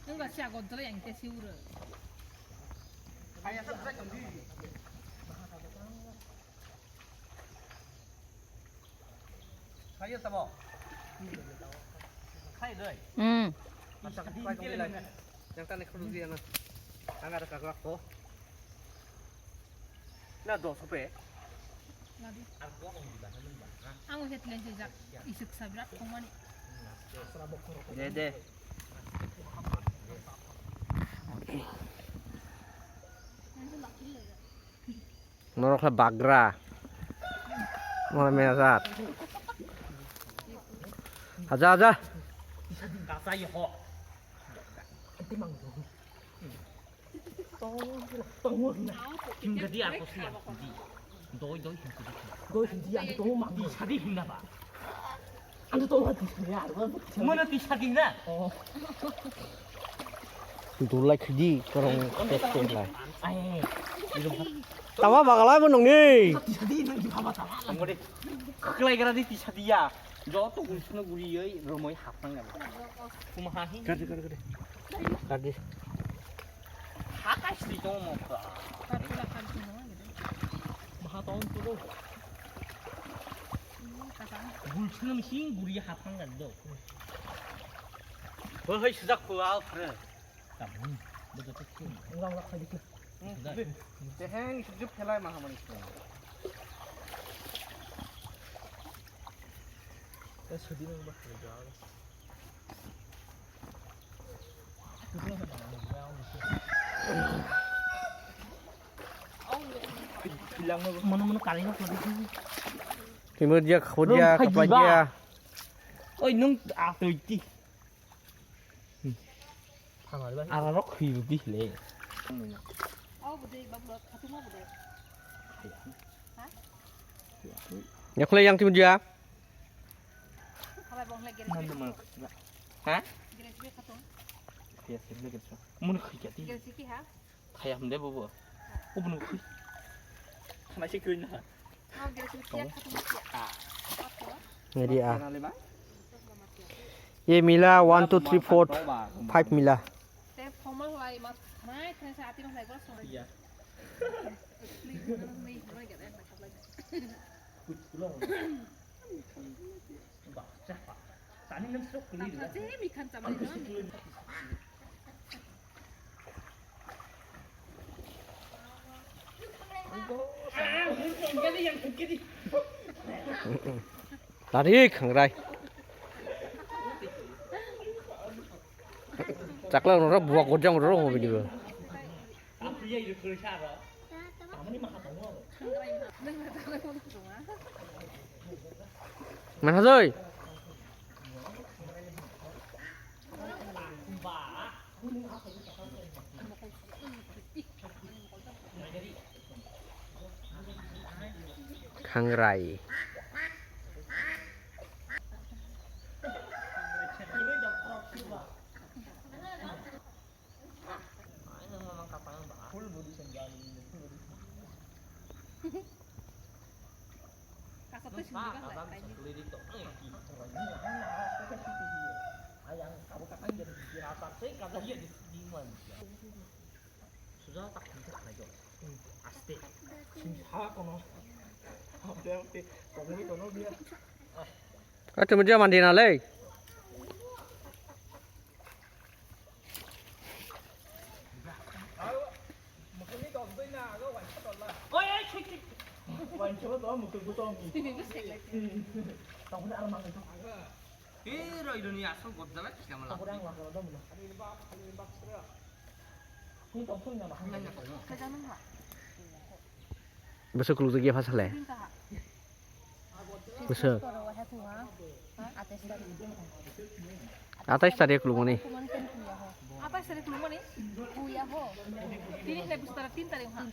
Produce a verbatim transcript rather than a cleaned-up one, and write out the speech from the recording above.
Nwng ba siya godre yang te siure. Kaya tamo. Kaya doi. Hmm. Yang tadi khuru dia na. Yang tadi khuru dia na. Ang ada kagak ko. Na do sope. Ang het lense jak isuk sabrak komani. De de. Norok khe bagra. Mora mena jat. Aja, aja. Kasai ho. Hingkadi ako siya, hingkadi. Doi, doi, hingkadi. Doi, hingkadi, ako tong mang. Tisadi hingna ba. Ano to hati sari aro. Mana tisadi na? Oh. Dulai khidi korong tek tek lai. Ai. Tama bagalai mo nongni. Tisadi nang di baba tama. Ngode. Khlai gara di tisadi ya. Joto gulsno guri yoi romoi hapang ya. Kuma hahi. Kade kade kade. Kade. Hakai sri tong mo ka. Maha tong tu. Gulsno machine guri hapang ya do. Bo hai sejak ko al phre. Tabun. Bo to tu. Ulang ulang khai dikit. Teheng sejak phelai maha mani. Ya sudi nang ba. Mano mano kali no kali. Timur dia, khapur dia, Rung khaji kapai ba. Dia. Oi nung atoi ti. Ara rok khui rubi le. Yakhulai yang timur dia. Mana mana. Ha? Mun khui kati. Thayam de bobo. Obo nung khui. Khana se khui na. Ready ah. Ye mila one two three four five mila. Tari khangrai. Chakla rok buak gojang rok bini bo. Manhajoi. Khangrai. Aste. Aste, mujhe mandi na le. Bwswk kulukjak ya pha sale? Bwswk? Atais tarik kulukmani. Atais tarik kulukmani? Tini hai bwswk tarik, tin tarik ha?